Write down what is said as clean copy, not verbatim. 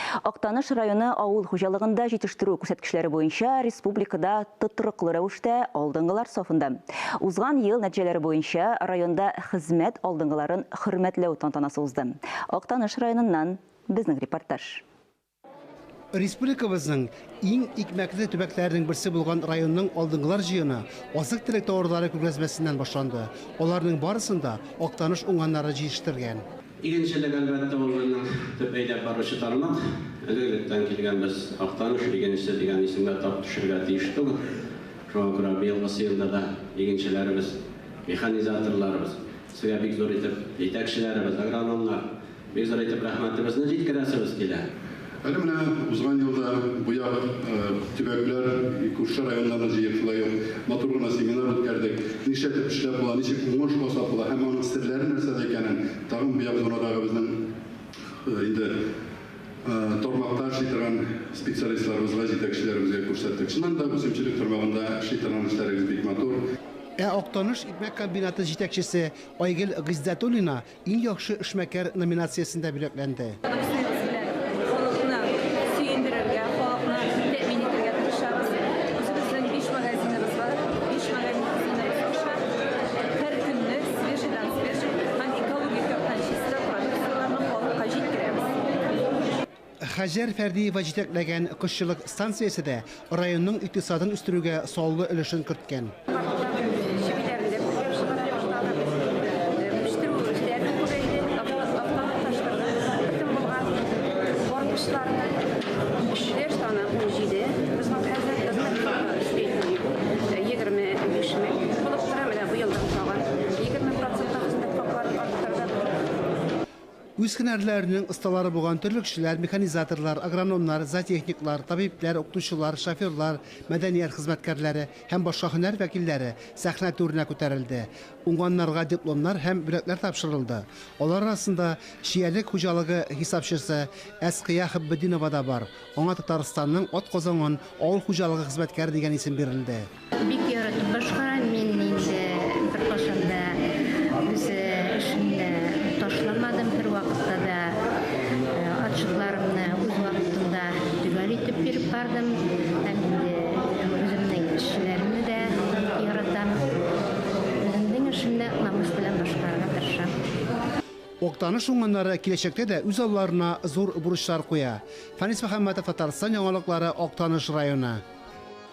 Актаныш районы авыл хуҗалыгында җитештерү күрсәткечләре буенча республикада тотрыклы рәвештә алдынгылар сафында. Узган ел нәтиҗәләре буенча районда хезмәт алдынгыларын хөрмәтләү тантанасы узды. Актаныш районыннан безнең репортаж. Республикабызның иң икмәкле төбәкләренең берсе булган районның алдынгылар җыены азык-төлек товарлары күргәзмәсеннән башланды. Аларның барысын да Актаныш уңганнары җитештергән. Игенчелек, әлбәттә, ул безнең төп әйдәп баручы тармак. Элек-электән килгән без Актаныш игенчесе дигән исемгә тап төшергә тиеш түгел. Шуңа күрә быелгысы елда да игенчеләребез, механизаторларыбыз, сезгә бик зур итеп җитәкчеләребез, агрономнар, Бик зур итеп рәхмәтебезне җиткерәсебез килә. Әле менә узган елда бу як төбәкләр, күрше районнарны җыеп, шулай ук матур гына семинар үткәрдек. Нишләтеп эшләп була, ничек уңыш басап була һәм аның серләре нәрсәдә икәнен тагын бу як зонадагы безнең инде тармакта эшли торган специалистларыбызга, җитәкчеләребезгә күрсәттек. Чыннан да, үсемчелек тармагында эшли торган эшләрегез бик матур. Ә Актаныш икмәк комбинаты җитәкчесе Айгөл Гыйздәтуллина Иң яхшы эшмәкәр номинациясендә бүләкләнде. Продукциябез белән халыкны сөендерергә, халыкны тәэмин итәргә тырышабыз. Үзебезнең биш магазиныбыз бар. Биш магазиныбыз аша һәр көнне свежийдан свежий һәм экологик яктан чиста продукцияләрне халыкка җиткерәбез. Хәҗәр Фәрдиева җитәкләгән кошчылык станциясе дә районның икътисадын үстерүгә саллы өлешен керткән. Чебиләрне дә күпләп чыгара башладык. Үстерү эшләре дә күбәйде. Автоматлаштырдык бөтен булган корпусларны. Эшчеләр саны 17. Безнең хәзер хезмәт хакы средний 25 мең булып тора. Менә быелдан тагын 20 процентка хезмәт хакларын арттырдык. Үз һөнәрләренең осталары булган төрле кешеләр, механизаторлар, агрономнар, зоотехниклар, табибләр, укытучылар, шоферлар, мәдәният хезмәткәрләре һәм башка һөнәр вәкилләре сәхнә түренә күтәрелде. Уңганнарга дипломнар һәм бүләкләр тапшырылды. Алар арасында Чиялек хуҗалыгы хисапчысы Әскыя Хөббетдинова да бар. Аңа Татарстанның атказанган авыл хуҗалыгы хезмәткәре дигән исем бирелде. Бик яратып башкарам. Мин инде беркайчан да үз эшемне ташламадым, бервакытта да отчетларымны үз вакытында төгәл итеп биреп бардым. Һәм инде үземнең эшчеләремне дә яратам. Үземнең эшемне намус белән башкарырга тырышам. Актаныш уңганнары киләчәктә дә үз алларына зур бурычлар куя. Фәнис Мөхәммәтов, Татарстан яңалыклары, Актаныш районы.